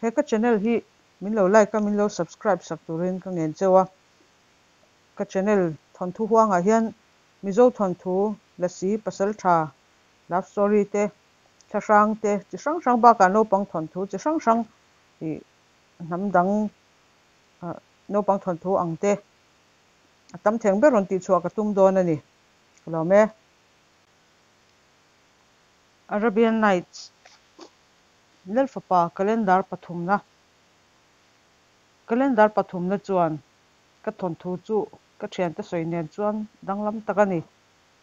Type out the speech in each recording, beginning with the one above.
He ka channel hi min lo like a, min lo subscribe sak turin ka ngen cheu a. Ka channel thawnthu huangah hian Mizo thawnthu, Lasi, Pasaltha, love story te, thlahrang te chi hrang hrang bakah naupang thawnthu chi hrang hrang ih hnam dang naupang thawnthu ang te a tam theng ber rawn tihchhuah ka tum dawn a ni. Ka lawm e. Arabian Nights Lalfapa calendar pathumna Calendar pathumna chuan ka thawnthu chu ka thiante sawi nen chuan danglam tak a ni.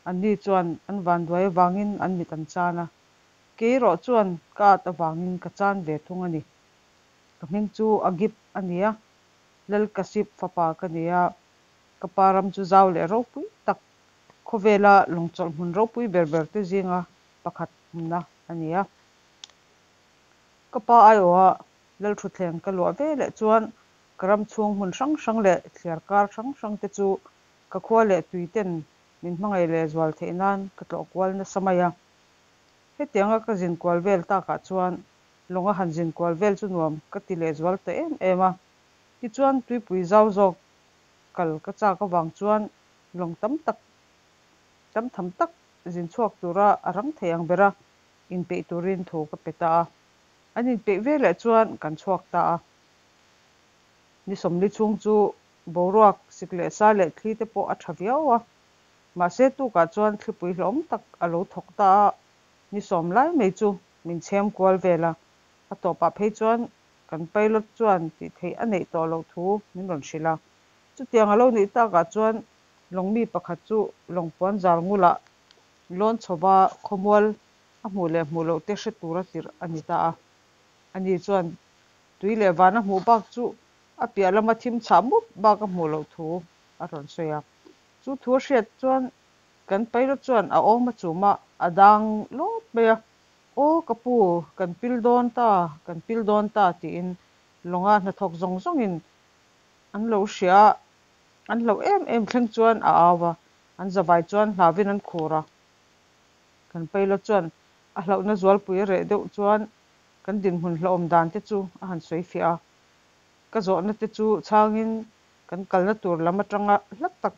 Anni chuan an vanduai avangin an mit an chan a, kei erawh chuan ka at avangin ka chan ve thung a ni. Ka hming chu Agip a ni a, Lalkasip fapa ka ni a, ka pa ram chu zau leh ropui tak, khawvela lawngchawlh hmun ropui ber ber te zinga pakhat hmunna a ni a. Ka pa aiawha Lalthutthleng ka luah ve leh chuan ka ram chhung hmun hrang hrang leh thliar kar hrang hrang te chu ka khua leh tui ten min hmangaih leh zual theih nan ka tlawh kual nasa mai a. Hetianga ka zin kual vel takah chuan lawnga han zin kual vel chu nuam ka ti leh zual ta em em a. Tichuan tuipui zau zawk kal ka chak avang chuan lawng tam tak tam tham tak zin chhuak tura a rang thei ang bera inpeih turin thu ka pe ta a. An inpeih veleh chuan kan chhuak ta a. Ni sawmli chhung chu boruak sik leh sa leh thli te pawh a tha viau a. Mahse tukah chuan thlipui hlawm tak a lo thawk ta a, ni sawm lai mai chu min chhem kual vel a. A tawpah phei chuan kan pilot chuan tih theih a neih tawh loh thu min rawn hrilh a. Chutiang a lo nih takah chuan lawng mi pakhat chu lawng puan zar ngulah lawn chhova khawmual a hmuh leh hmuh loh te hre tura tirh a ni ta a. Ani chuan tui leh van a hmuh bak chu a piah lama thim chhah mup bak a hmuh loh thu a rawn sawi a. Chu thu a hriat chuan kan pilot chuan a awm a chum a, a dang lawt mai a. Aw ka pu, kan pil dawn ta, kan pil dawn ta tiin lawnga hnathawk zawng zawngin an lo hria a, an hlauh em em thleng chuan a au a, an zavai chuan hlauvin an khur a. Kan pilot chuan a hlauhna zualpui a reh deuh chuan kan dinhmun hlauhawm dan te chu a han sawi fiah a. Ka zawhna te chu chhangin kan kalna tur lam atanga hla tak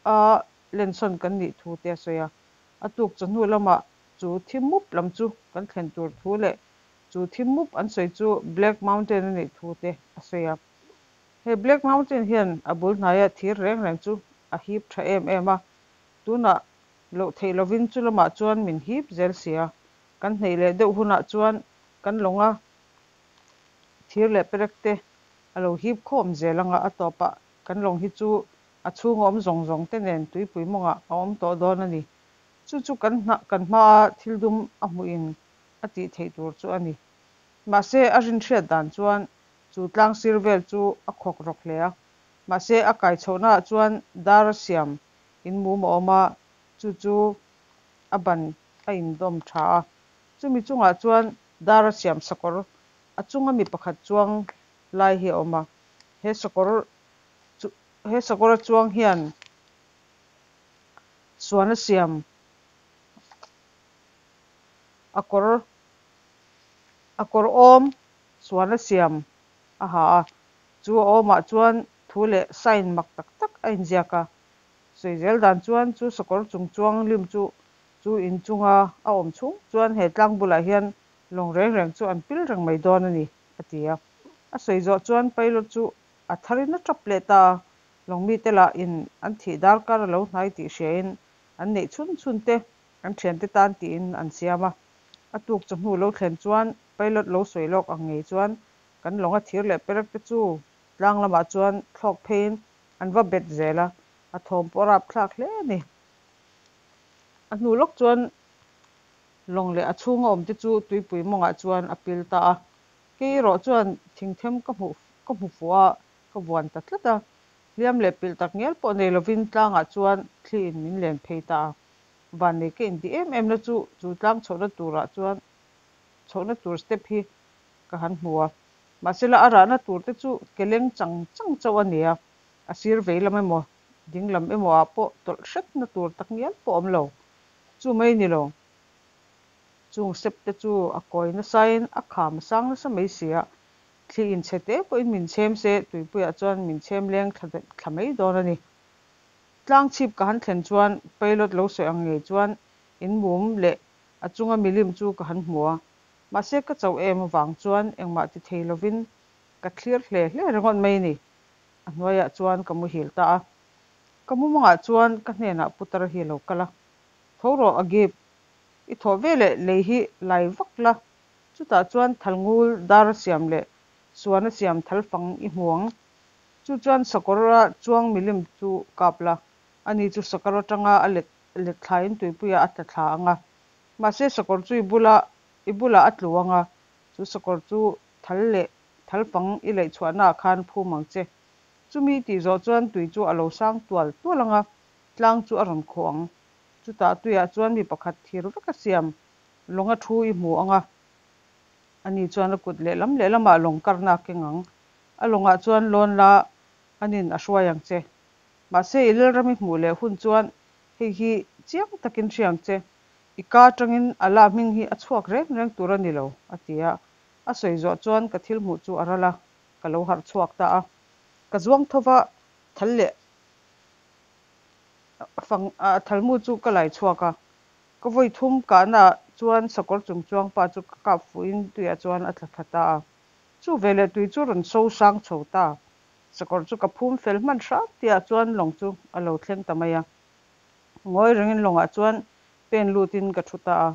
a lensawn kan nih thu te a sawi a. A tuk chawhnu lamah chu thim mup lam chu kan thlen tur thu leh chu thim mup an sawi chu Black Mountain a nih thu te a sawi a. He Black Mountain hian a bul hnaia thir reng reng chu a hip tha em em a, tunah loh theih lovin chu lamah chuan min hip zel sia. Kan hneih leh deuh hunah chuan kan lawnga thir leh perek te a lo hip khawm zel anga a tawpah kan lawng hi chu a chhunga awm zawng zawng te nen tuipui mawngah a awm tawh dawn a ni. Chu chu kan kan hmaa thil dum a hmuhin a tih theih tur chu a ni. Mahse a rinhriat dan chuan chu tlang sir vel chu a khawk rawk hle a. Mahse a kai chhohnaah chuan dar a siam in mum a awm a, chu chu a ban a indawm tha a. Chumi chungah chuan dar a siam sakawr a chunga mi pakhat chuang lai hi a awm a. He sakawr chu he sakawr a chuang hian suan a siam a kawr a kawr awm suan a siam a ha a. Chu a awmah chuan thu leh sign mak tak tak a inziak a. Sawi zel dan chuan chu sakawr chung chuang lim chu chu in chunga a awm chhung chuan he tlang bulah hian lawng reng reng chu an pil reng mai dawn a ni, a ti a. A sawi zawh chuan pilot chu a tharin a tap leh ta a, lawng mite lah in an thih darkar a lo hnai tih hriain an neih chhun chhun te an thiante tan tiin an siam a. A tuk chawhnu lo thlen chuan pilot lo sawi lawk ang ngei chuan kan lawnga thir leh perek te chu tlang lamah chuan thlawk pheiin an va bet zel a, a thawm pawh a rapthlak hle a ni. A hnu lawk chuan lawng leh a chhunga awm te chu tuipui mawngah chuan a pil ta a, kei erawh chuan thingthem ka hmuh ka hmu fuh a, ka vuan ta tlat a, hliam leh pilh tak ngial pawh nei lovin tlangah chuan thliin min len phei ta a. Vannei ka intih em em na chu chu tlang chhohna turah chuan chhohna tur step hi ka han hmu a, mahsela a rahna tur te chu ke leng chang chang chauh a ni a, a sir vei lam emaw ding lam emaw ah pawh tawlh hretna tur tak ngial pawh awm lo. Chu mai ni lo. Chung step te chu a kawi nasain a kham a sang nasa mai si a, Thli in chhe te pawhin min chhem se, tuipuiah chuan min chhem leng thla mai dawn a ni. Tlang chhip ka han thlen chuan pilot lo sawi ang ngei chuan in mum leh a chunga milim chu ka han hmu a. Mahse ka chauh em avang chuan engmah ti thei lovin ka thlir hle hle ringawt mai a ni. A hnuaiah chuan ka muhil ta a. Ka mumangah chuan ka hnenah putar hi a lo kal a, Tho rawh Agip, i thawh veleh lei hi lai vak la, chutah chuan thalngul dar a siam leh suan a siam thalfang i hmu ang. Chu chuan sakawra chuang milim chu kap la, ani chu sakawr atanga a let let thlain tuipuiah a tla thla ang a. Mahse sakawr chu i bula i bulah a tlu ang a, chu sakawr chu thal leh thalfang i laih chhuahnaah khan phum ang che. Chumi tih zawh chuan tui chu a lo sang tual tual ang a, tlang chu a rawn khuh ang. Chutah tuiah chuan mi pakhat thir vek a siam lawnga thu i hmu ang a, ani chuan a kut lehlam lehlamah lawng karna a keng ang. A lawngah chuan lawn la anin a hruai ang che. Mahse i lalram i hmuh leh hun chuan hei hi chiang takin hria ang che, i ka atangin Allah hming hi a chhuak reng reng tur a ni lo, a ti a. A sawi zawh chuan ka thil hmuh chu a ral a, ka lo harh chhuak ta a. Ka zuang tho va, thal leh fang thalmu chu ka lai chhuak a. Ka vawi thum kahnaah chuan sakawr chung chuang pa chu ka kap fuhin tuiah chuan a tla thla ta a. Chu veleh tui chu rawn so sang chho ta. Sakawr chu ka phum fel hman hram tihah chuan lawng chu a lo thleng ta mai a. Ngawi rengin lawngah chuan pen lutin ka thu ta a.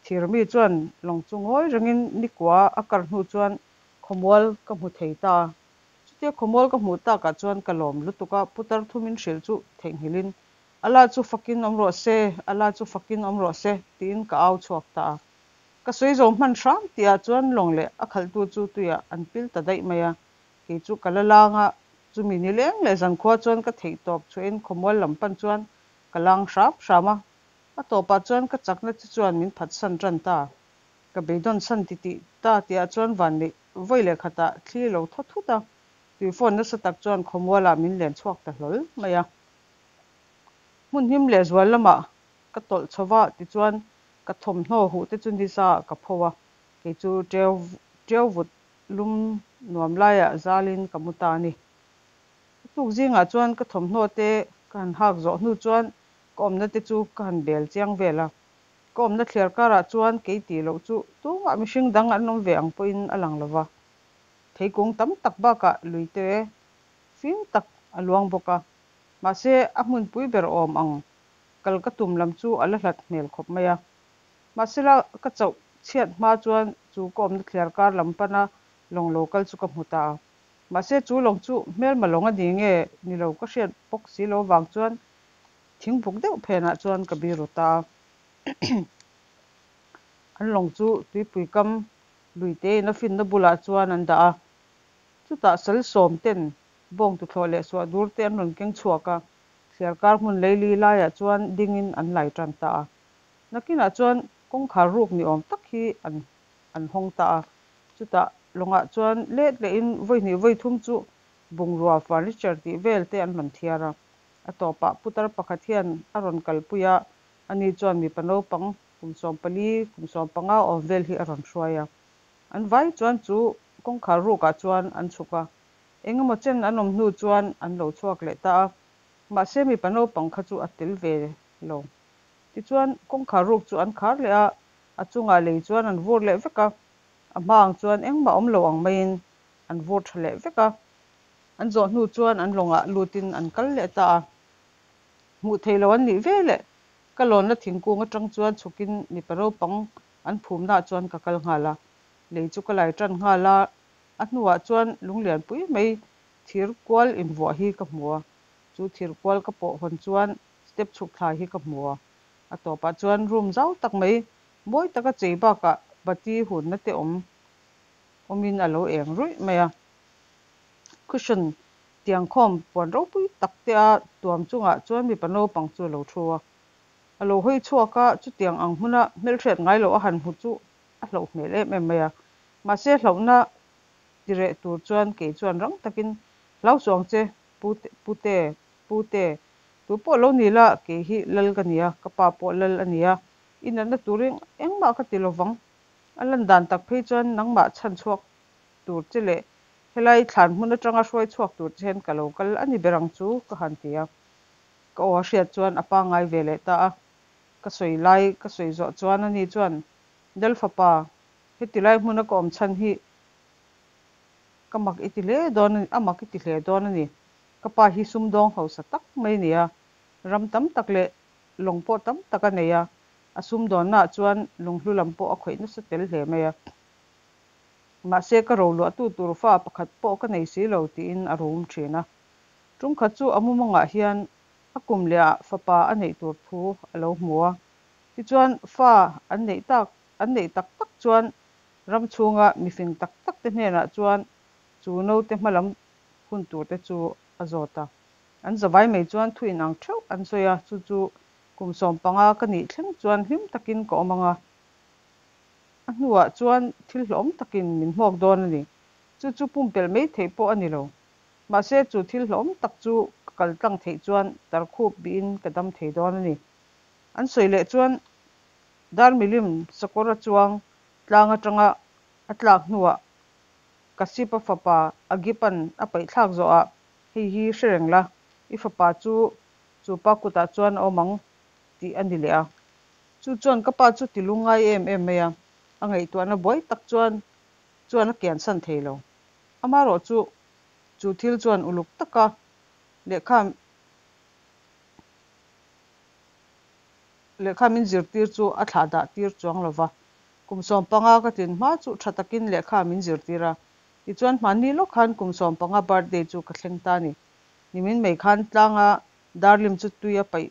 Thirmi chuan lawng chu ngawi rengin nikua a kar hnu chuan khawmual ka hmu thei ta a. Chutia khawmual ka hmuh takah chuan ka lawm lutuk a, putar thumin hrilh chu theihnghilhin, Allah chu fakin awm rawh se, Allah chu fakin awm rawh se, tiin ka au chhuak ta a. Ka sawi zo hman hram tihah chuan lawng leh a khalhtu chu tuiah an pil ta daih mai a. Kei chu ka la lang a, chumi ni leng leh zankhua chuan ka theih tawp chhuahin khawmual lam pan chuan ka lang hram hram a. A tawpah chuan ka chakna te chuan min phatsan tan ta. Ka beidawn san titih ta tihah chuan vanneih vawi leh khatah thli lo thaw thut a, tuifawn nasa tak chuan khawmualah min len chhuak ta hlawl mai a. Hmun him leh zual lamah ka tawlh chho va, tichuan ka thawmhnaw huh te chu nisa ah ka pho a, kei chu teu teu vut lum nuam laiah zalin ka mu ta a ni. A tuk zingah chuan ka thawmhnaw te ka han hak zawh hnu chuan ka awmna te chu ka han bel chiang vel a. Ka awmna thliar karah chuan kei tih loh chu tumah mihring dang an awm ve ang pawhin a lang lo va. Theikung tam tak bakah lui te fim tak a luang bawk a. Mahse, a hmunpui ber awm ang kal ka tum lam chu a la hlat hmel khawp mai a. Mahsela, ka chauh chhiat hma chuan chu ka awmna thliar kar lam pana lawng lo kal chu ka hmu ta a. Mahse, chu lawng chu hmelma lawng a ni nge ni lo ka hriat bawk si lo vang chuan thingbuk deuh phenah chuan ka biru ta a. An lawng chu tuipui kam lui tein a finna bulah chuan an dah a. Chutah sal sawm ten bawng tuthlawh leh suah dur te an rawn keng chhuak a, thliarkar hmun leili laiah chuan dingin an lai tan ta a. Nakinah chuan kawngkhar ruk ni awm tak hi an an hawng ta a. Chutah lawngah chuan let lehin vawi hnih vawi thum chu bungrua, furniture tih vel te an rawn thiar a. A tawpah putar pakhat hian a rawn kalpui a, ani chuan mipa naupang kum 14, kum 15 awm vel hi a rawn hruai a. An vai chuan chu kawngkhar rukah chuan an chhuk a. Engemaw chen an awm hnu chuan an lo chhuak leh ta a, mahse mipa naupang kha chu a tel ve lo. Tichuan kawngkhar ruk chu an khar leh a, a chungah lei chuan an vur leh vek a, a hma ang chuan engmah awm lo ang maiin an vur tha leh vek a. An zawh hnu chuan an lawngah lutin an kal leh ta a. Hmuh theih loh an nih ve leh ka lawnna thingkung atang chuan chhukin mipa naupang an phumnaah chuan ka kal nghal a, lei chu ka lai tan nghal a, a hnuah chuan lunglian pui mai thir kual invuah hi ka hmu a, chu thir kual ka pawh hawn chuan step chhuk thla hi ka hmu a, a tawpah chuan room zau tak mai mawi taka chei bakah bati hunna te awm awmin a lo eng ruih mai a. Cushion tiangkhawm puan ropui tak te a tuam chungah chuan mipa naupang chu a lo thu a. A lo hawi chhuak a, chutiang ang hmuna hmelhriat ngai loh a han hmu chu a hlauh hmel em em mai a. Mahse hlauhna tireh tur chuan kei chuan rang takin, Hlau suh ang che, Pu Pute, Pute, tu pawh lo ni la, kei hi lal ka ni a, ka pa pawh lal a ni a, i natna turin engmah ka ti lovang. A lan dan tak phei chuan nangmah chhan chhuak tur che leh Helai thlan hmun atanga hruai chhuak tur che hian ka lo kal a ni ber ang chu, ka han ti a. Ka aw a hriat chuan a pangngai ve leh ta a. Ka sawi lai ka sawi zawh chuan ani chuan, Lal fapa, heti lai hmuna ka awm chhan hi ka mak i ti hle dawn a ni, a mak i ti hle dawn a ni. Ka pa hi sumdawng hausa tak mai a ni a, ram tam tak leh lawng pawh tam tak a nei a, a sumdawnnaah chuan lunghlu lam pawh a khawih nasa tel hle mai a. Mahse ka roluahtu tur fa pakhat pawh ka nei si lo tiin a rum thin a. Tumkhat chu a mumangah hian a kum lehah fapa a neih tur thu a lo hmu a. Tichuan fa an neih tak an neih tak tak chuan ram chhunga mifing tak tak te hnenah chuan chu naute hmalam hun tur te chu a zawt a. An zavai mai chuan thu inang theuh an sawi a, chu chu kum 15 ka nih thleng chuan hlim takin ka awm ang a. A hnuah chuan thil hlawhawm takin min hmawk dawn a ni. Chu chu pumpelh mai theih pawh a ni lo. Mahse, chu thil hlawhawm tak chu ka kal tlang theih chuan tarkhup bihin ka dam thei dawn a ni. An sawi leh chuan dar milim sakawr a chuang tlang atanga a tlak hnuah Kasipa fapa Agipa'n a paihthlak zawhah hei hi hre reng la, i fapa chu chu pa kutah chuan a awm ang tih a ni leh a. Chu chuan ka pa chu ti lungngai em em mai a, a ngaihtuahna buai tak chuan chuan a kiansan thei lo. Amaherawh chu, chu thil chuan uluk taka lehkha lehkha min zirtir chu a thlah dah tir chuang lo va. Kum 15 ka tlin hma chu tha takin lehkha min zirtir a. Tichuan hmanni lawk khan kum 15 birthday chu ka thleng ta a ni. Nimin mai khan tlanga darlim chu tui a paih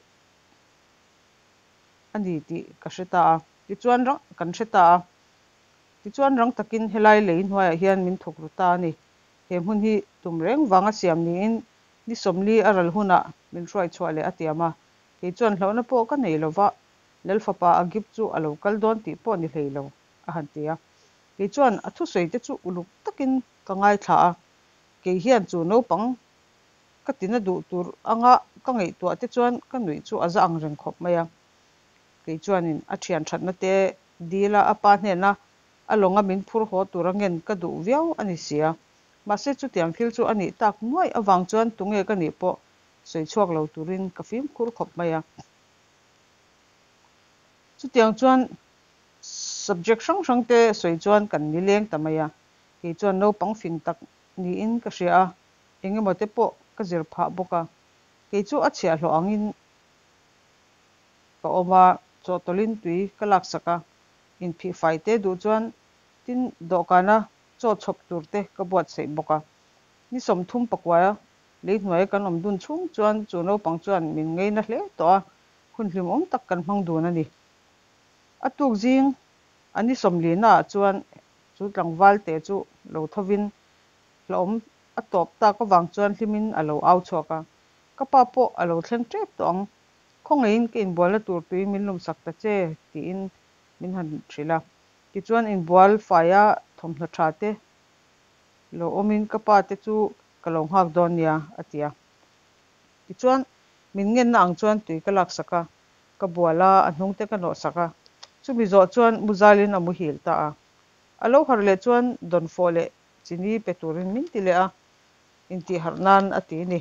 a ni tih ka hre ta a. Tichuan rang kan hre ta a. Tichuan rang takin helai lei hnuaiah hian min thawk ru ta a ni. He hmun hi tum reng vanga siam niin ni 40 a ral hunah min hruai chhuah leh a tiam a. Kei chuan hlauhna pawh ka nei lo va, Lal fapa Agip chu a lo kal dawn tih pawh ni hlei lo, a han ti a. Kei chuan a thusawi te chu uluk takin ka ngaithla a. Kei hian chu naupang ka tina duh tur anga ka ngaihtuah te chuan ka nuih chu a za ang reng khawp mai a. Kei chuanin a thian thatna te dil a, a pa hnena a lawnga min phur haw tura ngen ka duh viau a ni si a. Mahse chutiang thil chu a nih tak nuaih avang chuan tunge ka nih pawh sawi chhuak lo turin ka fimkhur khawp mai a. Chutiang chuan subject hrang hrang te sawi chuan kan nileng ta mai a. Kei chuan naupang fing tak niin ka hria a, eng emaw te pawh ka zir phah bawk a. Kei chu a chhiahhlawh angin ka awm a, chawhtawlhin tui ka laksak a, inphih fai te duh chuan tin dawhkana chaw chhawp tur te ka buatsaih bawk a. Ni 39 lei hnuaia kan awm dun chhung chuan chu naupang chuan min ngaina hle tawh a, hun hlimawm tak kan hmang dun a ni. A tuk zing a ni 40 naah chuan chu tlangval te chu lo thovin hlauhawm a tawp tak avang chuan hlimin a lo au chhuak a, Ka pa pawh a lo thleng tep tawh ang, khawngaihin ka inbualna tur tui min lumsak ta che, tiin min han hrilh a. Tichuan inbual faia thawmhnaw tha te lo awmin ka pa te chu ka lo nghak dawn nia, a ti a. Tichuan min ngenna ang chuan tui ka laksak a, ka bual a, a hnung te ka nawhsak a. Chumi zawh chuan muzalin a muhil ta a. A lo harh leh chuan dawnfawh leh chini pe turin min ti leh a, intihharh nan a ti ni.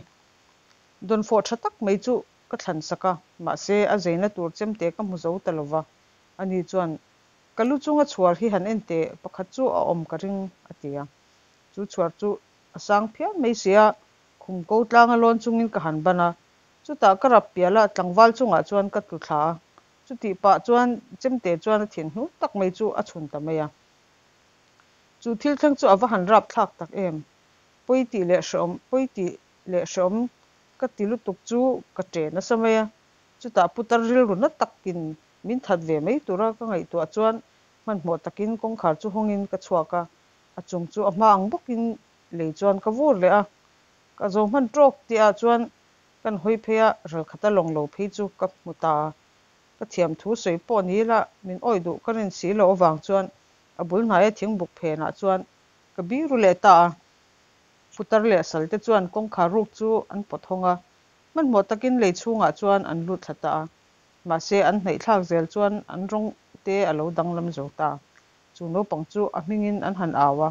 Dawnfawh tha tak mai chu ka thlan sak a, mahse a zeina tur chemte ka hmu zo ta lo va. Ani chuan, Ka lu chunga chhuar hi han en teh, pakhat chu a awm ka ring, a ti a. Chu chhuar chu a sang phian mai si a, khum ko tlanga lawn chungin ka han ban a. Chutah ka rap pial a, tlangval chungah chuan ka tlu thla a. Chutih pah chuan chemte chuan a thin hnur tak mai chu a chhun ta mai a. Chu thil thleng chu a va han rap thlak tak em! Pawi tih leh hreawm, pawi tih leh hreawm ka ti lutuk chu ka ṭe nasa mai a. Chutah putar rilru na takin min that ve mai tura ka ngaihtuah chuan hmanhmawh takin kawngkhar chu hawngin ka chhuak a, a chung chu a hma ang bawkin lei chuan ka vur leh a. Ka zo hman tawk tihah chuan kan hawi phei a, ralkhata lawng lo phei chu ka hmu ta a. Ka thiam thu sawi pawh ni ila min awih duh ka rin si loh avang chuan a bul hnaia thingbuk phenah chuan ka biru leh ta a. Putar leh sal te chuan kawngkhar ruk chu an pawt hawng a, hmanhmawh takin lei chhungah chuan an lut thla ta a. Mahse an hnaih thlak zel chuan an rawng te a lo danglam zo ta. Chu naupang chu a hmingin an han au a.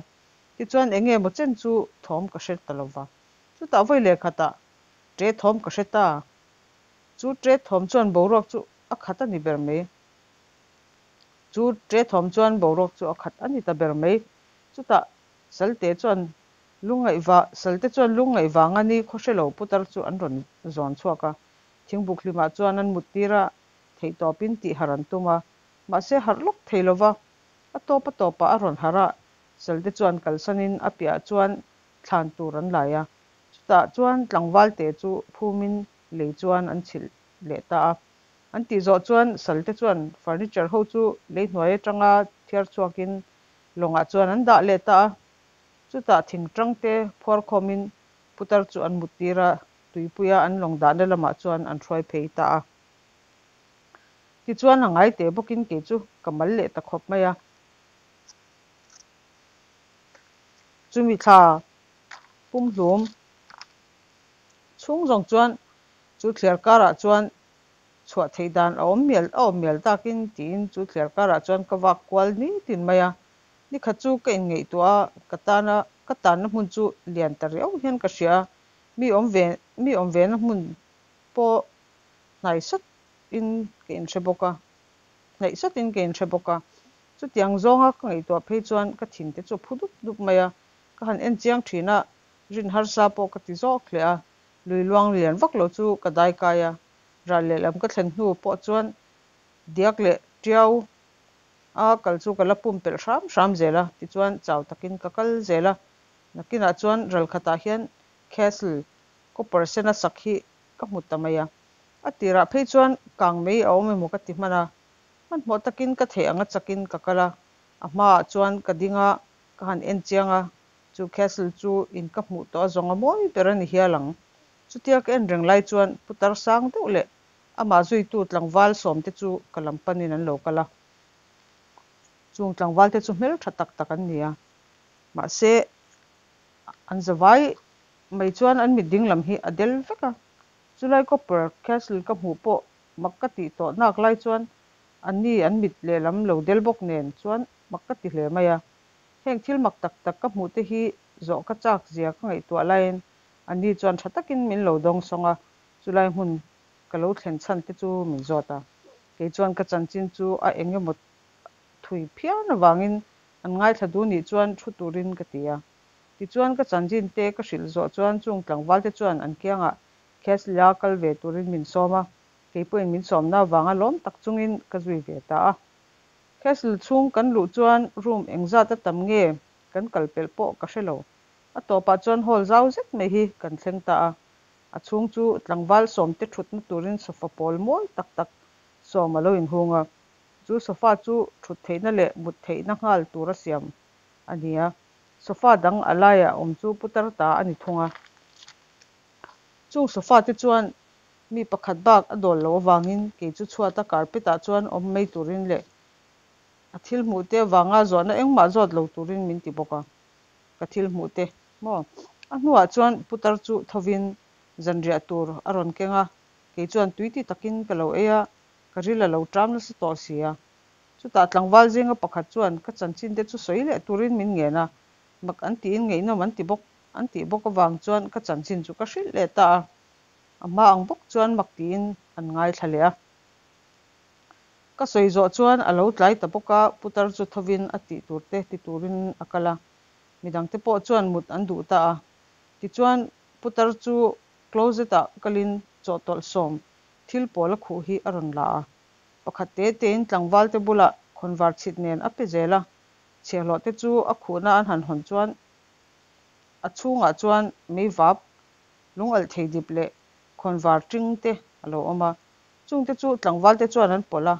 Tichuan eng nge maw chen chu thawm ka hre ta lo va. Chutah vawi leh khatah ṭe thawm ka hre ta. Chu ṭe thawm chuan boruak chu a khat a ni ber mai. Chu ṭe thawm chuan boruak chu a khat a ni ta ber mai. Chutah Salte chuan lungngaih va Salte chuan lungngaih vanga ni khaw hre lo putar chu an rawn zawn chhuak a. Thingbuk hlimah chuan an mut tir a, theihtawpin tih harh an tum a. Mahse harh lawk thei lo va, a tawp a tawpah a rawn harh a, Salte chuan kalsanin a piahah chuan thlan tur an lai a. Chutah chuan tlangvalte chu phumin lei chuan an chhilh leh ta a. An tih zawh chuan Salte chuan furniture ho chu lei hnuai atanga thiar chhuakin lawngah chuan an dah leh ta a. Chutah thingtang te phuar khawmin putar chu an mut tir a, tuipuia an lawng dahna lamah chuan an hruai phei ta a. Tichuan a ngai teh bawkin kei chu ka mal leh ta khawp mai a. Chumi thla pumhlum chhung zawng chuan chu thliar karah chuan chhuah theih dan a awm mial a awm mial takin tiin chu thliar karah chuan ka vak kual nitin mai a. Nikhat chu ka inngaihtuah a, ka tana ka tanna hmun chu lian ta riau hian ka hria a, mi awm ve mi awm vena hmun pawh hnai sawt in ka inhre bawk a, hnaih sawt in ka inhre bawk a. Chutiang zawnga ka ngaihtuah phei chuan ka thin te chu a phu dup dup mai a, ka han en chiang thin a, rin harsa pawh ka ti zawk hle a, lui luang lian vak lo chu ka dai kai a, ral lehlam ka thlen hnu pawh chuan diak leh tiau a kal chu ka la pumpelh hram hram zel a, tichuan chau takin ka kal zel a, nakinah chuan ral khatah hian castle copper sena sak hi ka hmu ta mai a, a tirah phei chuan kang mei a awm emaw ka ti hman a, hmanhmawh takin ka theih anga chakin ka kal a, a hmaah chuan ka ding a, ka han en chiang a, chu castle chu in ka hmuh tawh a zawng a mawi ber a ni hial ang. Chutia ka en reng lai chuan putar sang deuh leh amah zuitu tlangval sawmte chu ka lam panin an lo kal a. Chung tlangvalte chu hmel tha tak tak an ni a, mahse an zavai mai chuan an mit ding lam hi a del vek a. Chulai copper castle ka hmuh pawh mak ka tih tawh nak lai chuan anni an mit lehlam lo del bawk nen chuan mak ka ti hle mai a. Heng thil mak tak tak ka hmuh te hi zawh ka chak zia ka ngaihtuah laiin anni chuan tha takin min lo dawng sawng a, chulai hmun ka lo thlen chhan te chu min zawt a. Kei chuan ka chanchin chu a eng emaw thui phian avangin an ngaithla duh nih chuan thu turin ka ti a. Tichuan ka chanchin te ka hrilh zawh chuan chung tlangval te chuan an kiangah Castle-a kal ve turin min sawm a, kei pawhin min sawmna avanga lawm tak chungin ka zui ve ta a. Castle chhung kan luh chuan room engzat a tam nge kan kal pelh pawh ka hre lo. A tawpah chuan hall zau zet mai hi kan thleng ta a. A chhung chu tlangval sawmte thutna turin sofa pawl mawi tak tak sawm a lo inhung a. Chu sofa chu thut theihna leh mut theihna nghal tura siam a ni a. Sofa dang a laiah awm chu putar ta a ni thung a. Chung sofa te chuan mi pakhat bak a dawl loh avangin kei chu chhuata carpet ah chuan awm mai turin leh a thil hmuh te avanga zawhna engmah zawt lo turin min ti bawk a. Ka thil hmuh te maw? A hnuah chuan putar chu thovin zanriah tur a rawn keng a, kei chuan tui ti takin ka lo ei a, ka ril a lo ṭam nasa tawh si a. Chutah tlangval zinga pakhat chuan ka chanchin te chu sawi leh turin min ngen a, mak an tiin ngaihnawm an ti bawk an tih bawk avang chuan ka chanchin chu ka hrilh leh ta a. A hma ang bawk chuan mak tiin an ngaithla leh a. Ka sawi zawh chuan a lo tlai ta bawk a, putar chu thovin a tih tur te ti turin a kal a. Midangte pawh chuan mut an duh ta a. Tichuan putar chu closet ah kalin chawhtawlh sawm thil pawl a khuh hi a rawn la a. Pakhat te tein tlangvalte bulah khawnvar chhit nen a pe zel a. Chhiahhlawh te chu a khuhna an han hawn chuan a chhungah chuan meivap lungalh thei dip leh khawnvar ting te a lo awm a. Chungte chu tlangvalte chuan an pawlh a,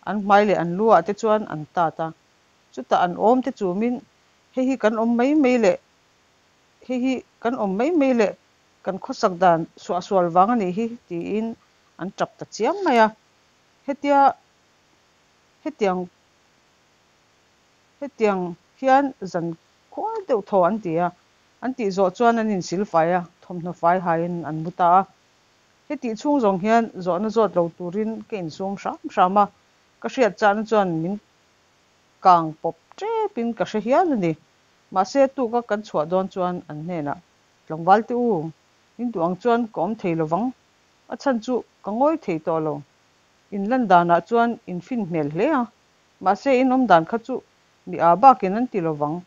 an hmai leh an lu ah te chuan an tat a. Chutah an awm te chumin hei hi kan awm mai mai leh hei hi kan awm mai mai leh kan khawsak dan suahsual vang a nih hi tiin an tap ta chiam mai a. Hetia hetiang hetiang hian zan khual deuh thaw an ti a, an tih zawh chuan an insilfai a, thawmhnaw fai haiin an mu ta a. Hetih chhung zawng hian zawhna zawt lo turin ka insum hram hram a, ka hriat chahna chuan min kang pawp tepin ka hre hial a ni. Mahse, a tuka kan chhuah dawn chuan an hnenah, Tlangvalte u, in duh ang chuan ka awm thei lo vang. A chhan chu ka ngawi thei tawh lo. In lan danah chuan in fin hmel hle a, mahse in awm dan kha chu mi â bakin an ti lo vang.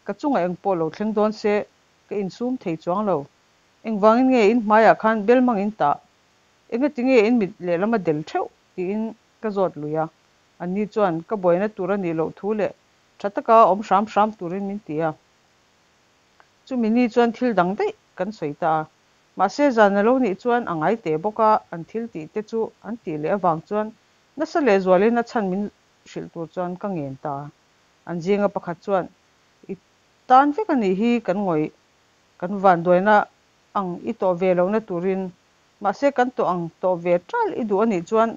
Ka chungah engpawh lo thleng dawn se ka insum thei chuang lo. Engvangin nge in hmaiah khan belmang in tah? Engati nge in mit lehlam a del theuh? tiin ka zawt lui a. Anni chuan ka buaina tur a nih loh thu leh tha taka awm hram hram turin min ti a. Chumi ni chuan thil dang daih kan sawi ta a. Mahse zan a lo nih chuan a ngai teh bawk a, an thil tih te chu an tih leh avang chuan nasa lehzualin a chhan min hrilh tur chuan ka ngen ta a. An zinga pakhat chuan, I tan vek a nih hi kan ngawih, kan vanduaina ang i tawh ve lohna turin, mahse kan tawh ang tawh ve tal i duh a nih chuan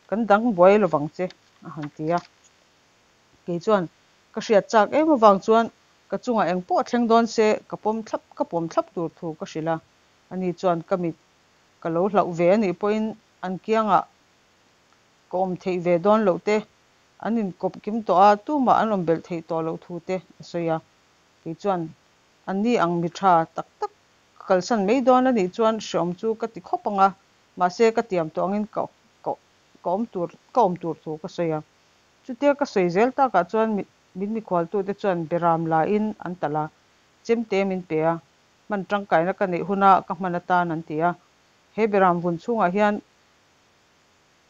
kan dang buai lovang che, a han ti a. Kei chuan ka hriat chak em avang chuan ka chungah eng pawh thleng dawn se ka pawm thlap ka pawm thlap tur thu ka hrilh a. Ani chuan ka mit ka lo hlauh ve anih pawhin an kiangah ka awm theih ve dawn loh te, an inkawp kim tawh a, tumah an awm belh theih tawh loh thu te a sawi a. Kei chuan anni ang mi tha tak tak ka kalsan mai dawn anih chuan hreawm chu ka ti khawp ang a, mahse ka tiam tawh angin ka ka ka awm tur ka awm tur thu ka sawi a. Chutia ka sawi zel takah chuan min mikhualtute chuan beram la in an talh a, chemte min pe a, hman tangkaina ka neih huna ka hman atan an ti a. He beram vun chhungah hian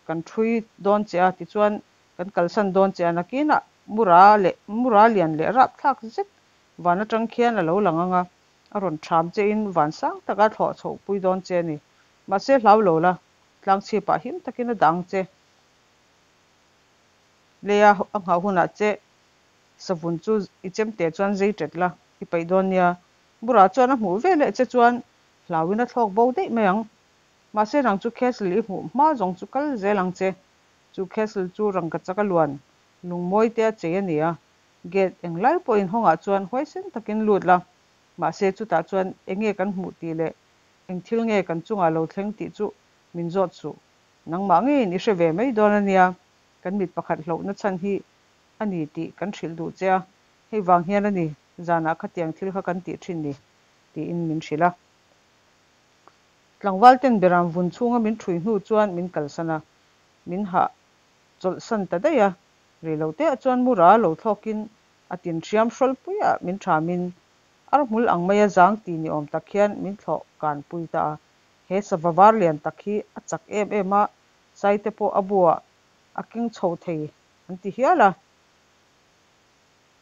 kan thui dawn che a, tichuan kan kalsan dawn che a, nakinah mura leh mura lian leh rapthlak zet van atang khian a lo lang ang a, a rawn ṭham chein van sang taka thlawh chhohpui dawn che a ni. Mahse hlau lo la, tlangchhipah him takin a dah ang che. Leia a nghah hunah che savun chu i chemte chuan zei ṭet la, i paih dawn nia. Mura chuan a hmuh ve leh che chuan hlauin a thlawk bo daih mai ang. Mahse nang chu castle i hmuh hma zawng chu kal zel ang che. Chu castle chu rangkachak a luan lungmawi te a chei a ni a, gate englai pawh inhawngah chuan huaisen takin lut la. Mahse chutah chuan enge kan hmuh tih leh eng thil nge kan chungah lo thleng tih chu min zawt suh. Nangmah ngeiin i hre ve mai dawn a nia, kan mit pakhat hlauhna chhan hi a ni tih kan hrilh duh che a, hei vang hian a ni zanah khatiang thil kha kan tih thin ni, tiin min hrilh a. Tlangval ten beram vun chhunga min ṭhui hnu chuan min kalsan a, min hah chawlhsan ta daih a. Reiloteah chuan Mura lo thlawkin a tin hriam hrawlpuiah min ṭhamin ar hmul ang maia zang ti ni awm tak hian min thlawh kan pui ta a. He sava var lian tak hi a chak em em a, sai te pawh a buah a keng chho thei an ti hial a.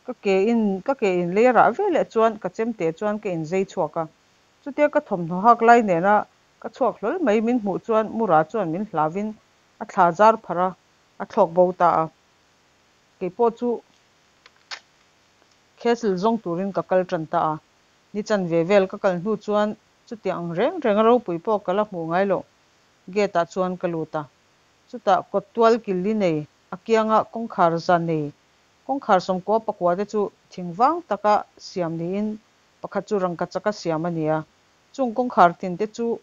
Ka ke in ka ke in lei a rah veleh chuan ka chemte chuan ka inzei chhuak a. Chutia ka thawmhnaw hak lai nena ka chhuak hlawl mai min hmuh chuan Mura chuan min hlauvin a thla zar pharh a, a thlawk bo ta a. Kei pawh chu Castle zawng turin ka kal tan ta a. Ni chanve vel ka kal hnu chuan chutiang ang reng reng a ropui pawh ka la hmuh ngai loh gate ah chuan ka lut a. Chutah kawt tual killi nei, a kianga kawngkhar za nei, kawngkhar sawmkua pakua te chu thing vang taka siam niin pakhat chu rangkachaka siam a ni a. Chung kawngkhar tin te chu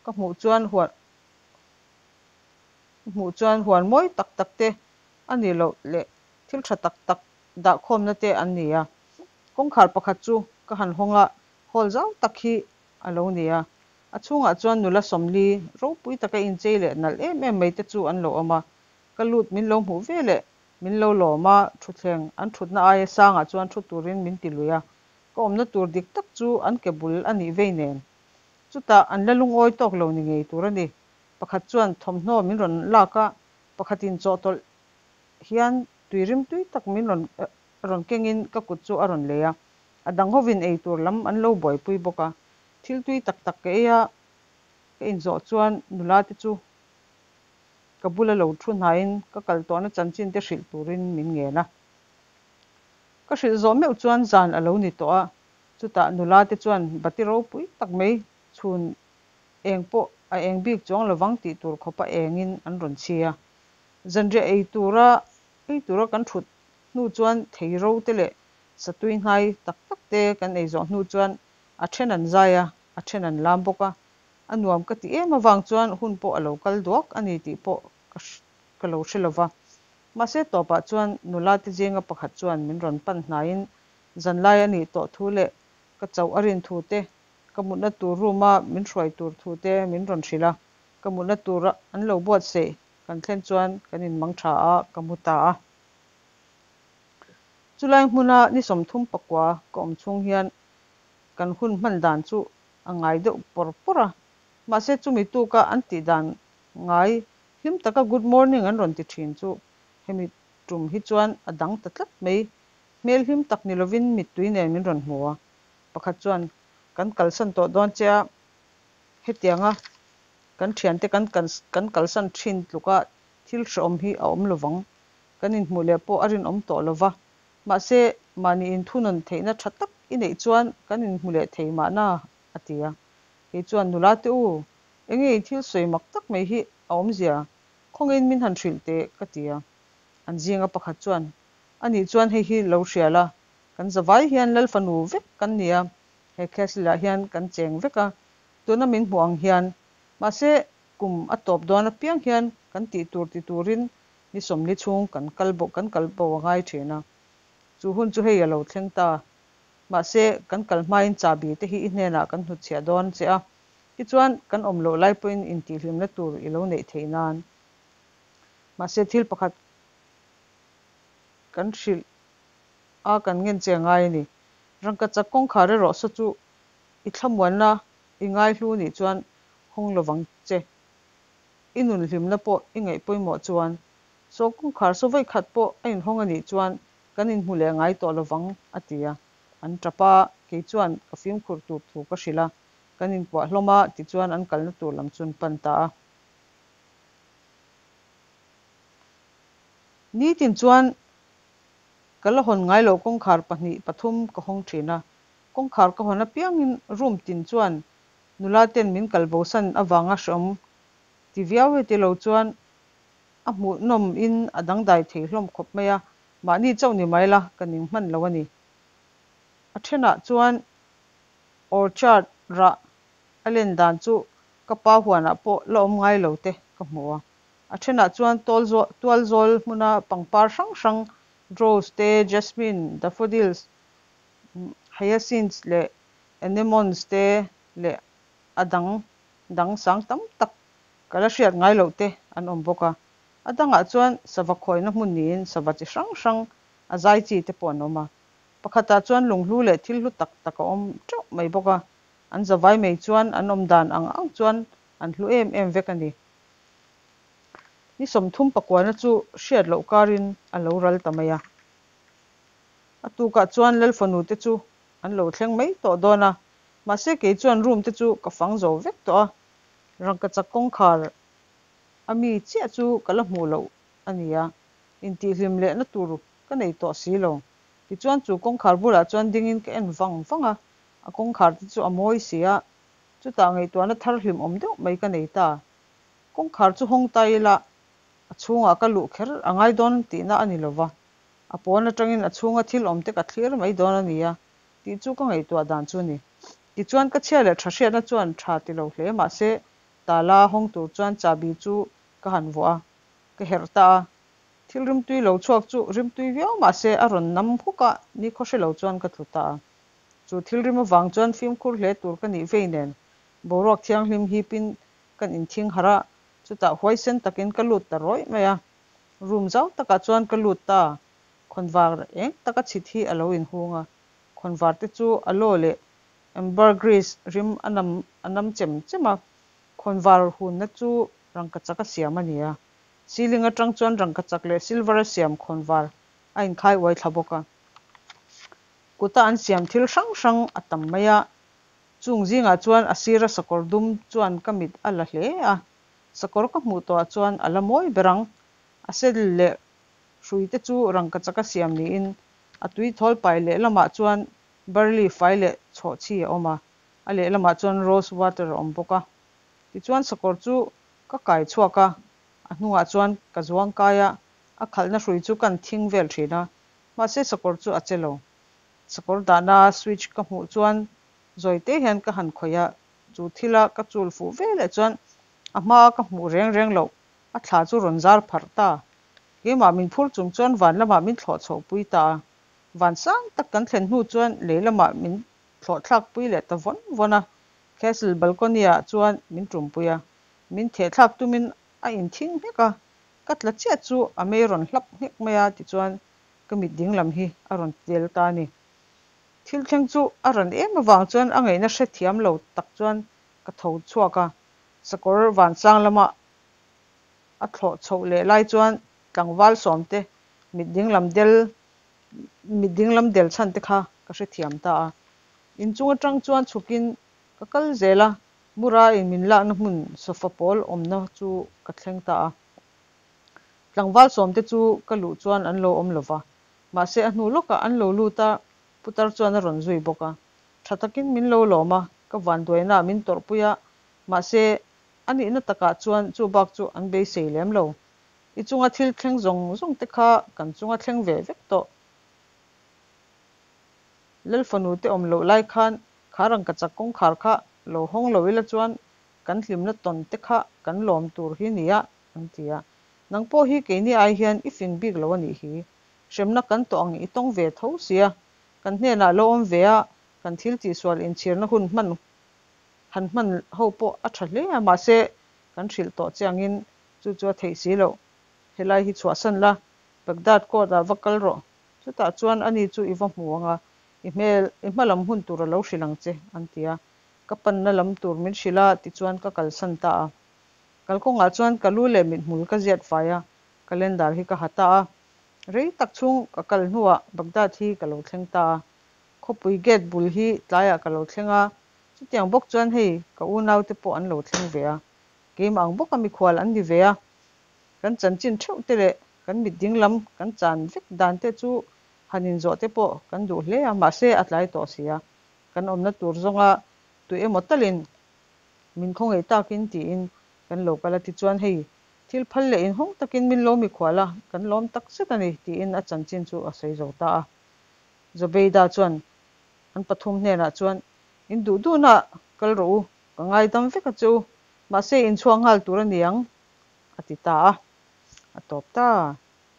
ka hmuh chuan huan hmuh chuan huan mawi tak tak te a nih loh leh thil tha tak tak dahkhawmna te an ni a. Kawngkhar pakhat chu ka han hawng a, hall zau tak hi a lo ni a. A chhungah chuan nula sawmli ropui taka inchei leh nalh em em mai te chu an lo awm a. Ka lut min lo hmuh ve leh min lo lawm a, thutthleng an thutna aia sangah chuan thu turin min ti lui a. Ka awmna tur dik tak chu an ke bul a nih vei nen. Chutah an la lungawi tawk lo ni ngei tur a ni. Pakhat chuan thawmhnaw min rawn lak a, pakhatin chawhtawlh hian tui rimtui tak min rawn rawn kengin ka kut chu a rawn lei a. A dang hovin ei tur lam an lo buaipui bawk a. Thil tui tak tak ka ei a, ka inzawh chuan nula te chu ka bula lo thu hnaiin ka kal tawhna chanchin te hrilh turin min ngen a. Ka hrilh zawh meuh chuan zan a lo ni tawh a, chutah nula te chuan bati ropui tak mai chhun eng pawh a eng bik chuang lovang tih tur khawpa engin an rawn chhi a. Zanriah ei tura ei tura kan thut hnu chuan thei ro te leh satui hnai tak tak te kan ei zawh hnu chuan a then an zai a, a then an lam bawk a. A nuam ka ti em avang chuan hun pawh a lo kal duak a ni tih pawh ka ka lo hre lo va. Mahse tawpah chuan nula te zinga pakhat chuan min rawn pan hnaiin Zanlai a nih tawh thu leh ka chauh a rin thu te, ka mutna tur room a min hruai tur thu te min rawn hrilh a. Ka mutna tur an lo buatsaih kan thlen chuan kan inmang tha a, ka mu ta a. Chulai hmuna ni 39 ka awm chhung hian kan hun hman dan chu a ngai deuh pawr pawr a, mahse chumi tuka an tih dan ngai hlim taka good morning an rawn ti thin chu hemi tum hi chuan a dang ta tlat mai. Hmel hlim tak ni lovin mittui nen min rawn hmu a, pakhat chuan kan kalsan tawh dawn che a, hetianga kan thiante kan kan kalsan thin tluka thil hrehawm hi a awm lovang, kan inhmuh leh pawh a rinawm tawh lova, mahse mahni inthunawn theihna tha tak i neih chuan kan inhmu leh thei mahna a ti a. Kei chuan nula te u, enge i thil sawi mak tak mai hi a awmzia, khawngin min han hrilh teh ka ti a. An zinga pakhat chuan, Anih chuan hei hi lo hria la, kan zavai hian Lal fanu vek kan ni a, he castle ah hian kan cheng vek a, tuna min hmuh ang hian. Mahse, kum a tawp dawn apiang hian kan tih tur ti turin ni 40 chhung kan kal bo kan kal bo a ngai thin a. Chu hun chu hei a lo thleng ta. Mahse, kan kal hmain chahbi te hi i hnenah kan hnutchhiah dawn che a, tichuan kan awm loh lai pawhin intihhlimna tur i lo neih theih nan. Mahse, thil pakhat kan hrilh a kan ngen che a ngai a ni. Rangkachak kawngkhar erawh saw chu i thlamuanna i ngaihlu nih chuan hawng lovang che. I nun hlimna pawh i ngaih pawimawh chuan saw kawngkhar saw vawi khat pawh a inhawng a nih chuan kan inhmu leh ngai tawh lovang a ti a. An tap a, kei chuan ka fimkhur tur thu ka hrilh a, kan inkuah hlawm a tichuan an kalna tur lam chu an pan ta a. Nitin chuan ka la hawn ngai loh kawngkhar pahnih pathum ka hawng thin a, kawngkhar ka hawn apiangin room tin chuan nula ten min kal bosan avanga hreawm ti viau e tilo chuan a hmuhnawm in a dangdai thei hlawm khawp mai a, mahni chauh ni mai la ka ning hman lo a ni. A thenah chuan orchard rah a len dan chu ka pa huanah pawh la awm ngai lo te ka hmu a. A thenah chuan tualzawl hmuna pangpar hrang hrang rose te, jasmine, daffodils, hyacinths leh anemones te leh a dang dang sang tam tak ka la hriat ngai loh te an awm bawk a. A dangah chuan sava khawina hmun niin sava chi hrang hrang a zai chi te pawh an awm a. Pakhatah chuan lunghlu leh thil hlu tak tak a awm teuh mai bawk a. An zavai mai chuan an awm dan ang ang chuan an hlu em em vek a ni. Ni 39na chu hriat loh karin a lo ral ta mai a. A tukah chuan Lalfanu te chu an lo thleng mai tawh dawn a, mahse kei chuan room te chu ka fang zo vek tawh a, rangkachak kawngkhar a mi chiah chu ka la hmuh loh a ni a, intihhlim lehna tur ka nei tawh si lo. Tichuan chu kawngkhar bulah chuan dingin ka en vang vang a, a kawngkhar te chu a mawi si a, chutah ngaihtuahna thar hlimawm deuh mai ka nei ta. Kawngkhar chu hawng ta ila a chhungah ka luh kher a ngai dawn tihna a ni lova, a pawn atangin a chhunga thil awm te ka thlir mai dawn a nia tih chu ka ngaihtuah dan chu a ni. Tichuan ka chhia leh tha hriatna chuan tha ti lo hle mahse tala hawng tur chuan chahbi chu ka han vuah a, ka herh ta a. Thil rimtui lo chhuak chu rimtui viau mahse a rawn nam huk a, nikhaw hre lo chuan ka tlu ta a. Chu thil rim avang chuan fimkhur hle tur ka nih vei nen boruak thianghlim hipin kan inthing harh a, chutah huaisen takin ka lut ta rawih mai a. Room zau takah chuan ka lut ta, khawnvar eng taka chhit hi a lo inhung a, khawnvar te chu aloe leh ambergris rim a nam a nam chem chem a, khawnvar hunna chu rangkachak a siam a ni a, ceiling atang chuan rangkachak leh silver a siam khawnvar a inkhai uai thla bawk a. Kuta an siam thil hrang hrang a tam mai a, Chung zingah chuan a sira sakawr dum chuan ka mit a la hle a, sakawr ka hmuh tawhah chuan a la mawi ber ang. A saddle leh hrui te chu rangkachak a siam niin a tui thawl pai lehlamah chuan barley fai leh chhawhchhi a awm a, a lehlamah chuan rose water a awm bawk a. Tichuan sakawr chu ka kai chhuak a, a hnungah chuan ka zuang kai a, a khalhna hrui chu kan thing vel thin a, mahse sakawr chu a che lo. Sakawr dahna switch ka hmuh chuan zawi te hian ka han khawih a, chu thila ka chul fuh ve leh chuan a hmaa ka hmuh reng reng loh a thla chu rawn zar pharh ta. Keimah min phur chung chuan van lamah min thlawh chhoh pui ta a. Van sang tak kan thlen hnu chuan lei lamah min thlawh thlak pui leh ta vawn vawn a, castle balcony ah chuan min ṭumpui a, min theh thlak tumin a inthing nghek a, ka tla chiah chu a mei rawn hlap nghek mai a tichuan ka mit dinglam hi a rawn tel ta a ni. Thil thleng chu a ran em avang chuan a ngaihna hrethiam lo tak chuan ka tho chhuak a, sakawr vansang lama a thlawh chhoh leh lai chuan tlangval sawmte mit dinglam del mit dinglam del chhan te kha ka hrethiam ta a. Inchung atang chuan chhukin ka kal zel a, Mura in min lakna hmun sofa pawl awmna chu ka thleng ta a. Tlangval sawmte chu ka luh chuan an lo awm lova, mahse a hnu lawkah an lo lut a, putar chuan a rawn zui bawk a. Tha takin min lo lawm a, ka vanduainaah min tawrhpui a, mahse a nihna takah chuan chu bak chu an beisei lem lo. I chunga thil thleng zawng zawng te kha kan chunga thleng ve vek tawh. Lalfanu te awm loh lai khan kha rangkachak kawngkhar kha lo hawng lo ila chuan kan hlimna tawn te kha kan lawm tur hi nia an ti a. Nang pawh hi keini ai hian i fing bik lo a nih hi. Hremna kan tawh ang i tawng ve tho sia. Kan hnenah lo awm ve a, kan thil tihsual inchhirna hun hman han hman ho pawh a tha hle a, mahse kan hrilh tawh che angin chu chu a theih si loh. Helai hi chhuahsan la, Baghdad court ah va kal rawh. Chutah chuan ani chu i va hmu ang a, i hmel, i hma lam hun tur a lo hrilh ang che, an ti a. Ka panna lam tur min hrilh a, tichuan ka kalsan ta a. Kalkawngah chuan ka lu leh mithmul ka ziat fai a, calendar hi ka ha ta a. Rei tak chhung ka kal hnuah Baghdad hi ka lo thleng ta a. Khawpui gate bul hi tlaiah ka lo thleng a, chutiang bawk chuan hei ka unaute pawh an lo thleng ve a. Keimah ang bawka mikhual an ni ve a. Kan chanchin theuh te leh kan mit dinglam kan chan vek dan te chu han inzawh te pawh kan duh hle a, mahse a tlai tawh si a. Kan awmna tur zawnga tu emaw talin min khawngaih takin tiin kan lo kal a, tichuan hei thil phal leh inhawng takin min lo mikhual a, kan lawm tak zet a ni tiin a chanchin chu a sawi zo ta a. Zobeida chuan an pathum hnenah chuan, In duh duhna kal rawh u, ka ngaidam vek a che u, mahse inchhuak nghal tur a ni ang, a ti ta a, a tawp ta.